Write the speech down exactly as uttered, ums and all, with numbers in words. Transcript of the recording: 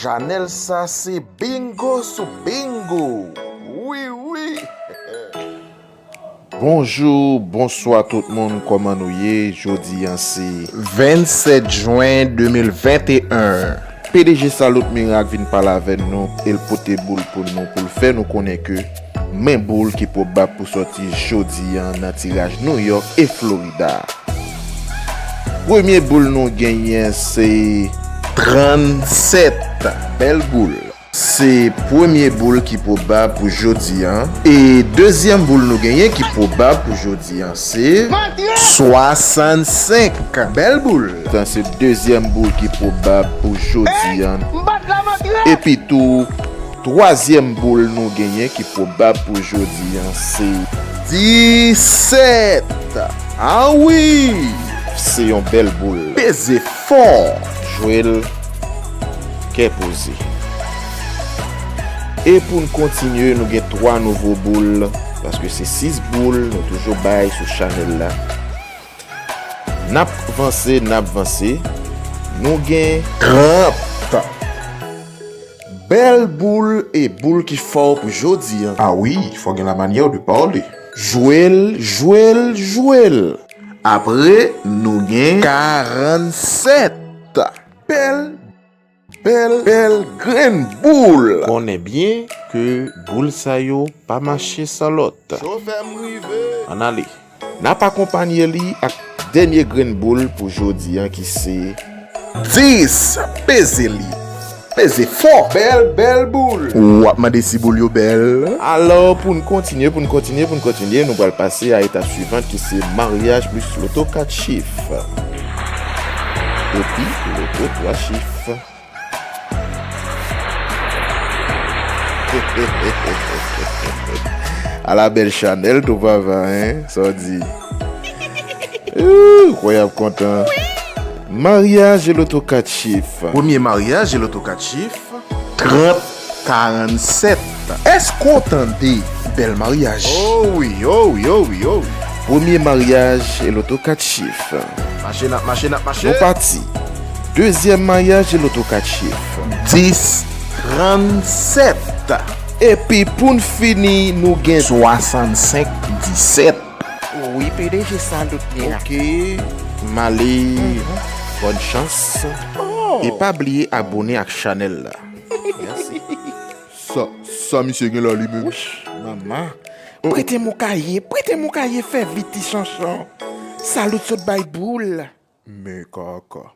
Chanèl sa se bingo sou bingo. Wi, wi. Bonjou, bonswa tout moun, kòman nou ye? Jodi a se vennsèt jen de mil venteyen. P D G Salut Miracle vin pale avè nou, e l pote boul pou nou, pou l fè nou konnen ke men boul ki pwobab pou sòti jodi a nan tiraj New York e Florida. Premye boul nou genyen se trannsèt. Bèl boul. Se premye boul ki pwobab pou jodi a. E dezyèm boul nou genyen ki pwobab pou jodi a se swasannsenk. Bèl boul. Sa se dezyèm boul ki pwobab pou jodi a. Epi tou, twazyèm boul nou genyen ki pwobab pou jodi a se disèt. A wi! Se yon bèl boul. Peze fò. Jwe l kè poze. E pou n kontinye, nou gen twa nouvo boul, paske se sis boul nou toujou bay sou chanèl la. N ap vanse, n ap vanse. Nou gen trant. Bèl boul e boul ki fò pou jodi a. A wi, fò gen la manyè de pale. Jwe l, jwe l, jwe l. Apre, nou gen karannsèt. Bèl, bèl, bèl grenn boul. Konnen byen ke boul sa yo pa mache san lòt. Chofè m rive. Ann ale. N ap akonpanye li ak dènye grenn boul pou jodi a ki se dis. Peze li. Peze fò. Bèl, bèl boul. W ap mande si boul yo bèl. Alò, pou n kontinye, pou n kontinye, pou n kontinye, nou pral pase a etap swivan ki se maryaj plis loto kat chif. Epi loto twa chif. Ala bèl chanèl tou papa, en? Sa w di? Ooh, kwè y ap kontan. Maryaj e loto kat chif. Premye maryaj e loto kat chif. Trant karannsèt. Èske w tande bèl maryaj? Oh wi, oh wi, oh wi, oh wi. Premye maryaj e loto kat chif. Mache, n ap mache, n ap mache. Nou pati. Dezyèm maryaj e loto kat chif. Dis trannsèt. Epi pou n fini, nou gen swasannsenk disèt. Wi, P D G Salut Miracle. Ok, m ale. Bòn chans. Oh. E pa bliye abone ak chanèl la. Mèsi. Sa, sa misye gen la li menm? Wouch, manman. Prete m yon kaye, prete m yon kaye, fè vit ti chanchon. Salut sot bay boul. Men kaka.